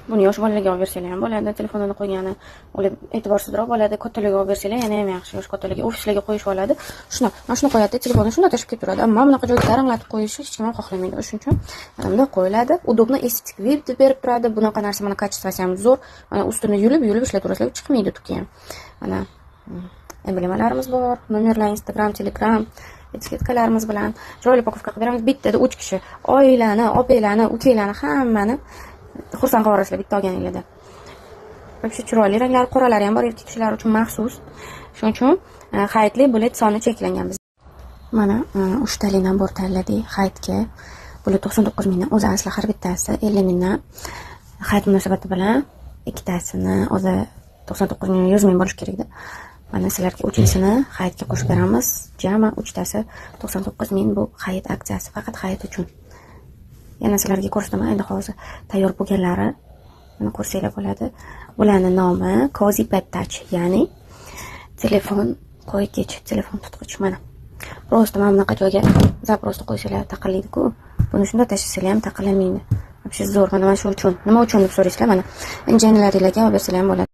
Buni yosh bolalarga olib bersanglar ham bo'ladi, telefonini qo'ygani. Ular e'tiborsizroq bo'ladi. Kattalarga olib bersanglar yana ham yaxshi. Yosh kattalarga ofislarga qo'yishib oladi. Shuni, mana shuni qo'yadi, telefonni shunday tashlab ketaveradi. Ammo bunaqa joyga taranglatib qo'yishni hech kim ham xohlamaydi. Shuning uchun mana bunday qo'yiladi. Удобно, estetik вид berib turadi. Bunaqa narsa, mana, качество si ham zo'r. Mana ustini yulib, yulib ishlataverasizlar, chiqmaydi tuki ham. Mana emblemalarimiz bor, nomerlar, Instagram, Telegram, etiketkalarimiz bilan chiroyli упаковка qilib beramiz. Bittada 3 kishi, oilani, opanglarni, ukanglarni, hammani xursand qilib yuborasizlar bitta olganinglarda. Вообще chiroyli ranglari, qoralari ham bor, erkak kishilar uchun maxsus. Shuning uchun hayitlik bular soni cheklangan biz. Mana uchtali набор tanladik hayitga. Bular 99 mingdan, o'zi asli har bittasi 50 mingdan. Hayit munosabati bilan ikkitasini, o'zi 99 ming, 100 ming bo'lishi kerak edi. Mana sizlarga uchinchisini hayitga qo'shib beramiz. Jami uchtasi 99 ming, bu hayit aksiyasi, faqat hayit uchun. Yana sizlarga ko'rsataman endi hozir tayyor bo'lganlari. Mana, ko'rsanglar bo'ladi. Bularni nomi Cozy Pad Touch, ya'ni telefon qo'ygich, telefon tutqich, mana. Просто mana bunaqa joyga запросто qo'ysanglar taqillaydi-ku. Buni shunday tashlasanglar ham taqillamaydi. Вообще zo'r. Mana shu uchun. Nima uchun deb so'raysizlar, mana. Injinilaringlarga olib bersanglar ham bo'ladi.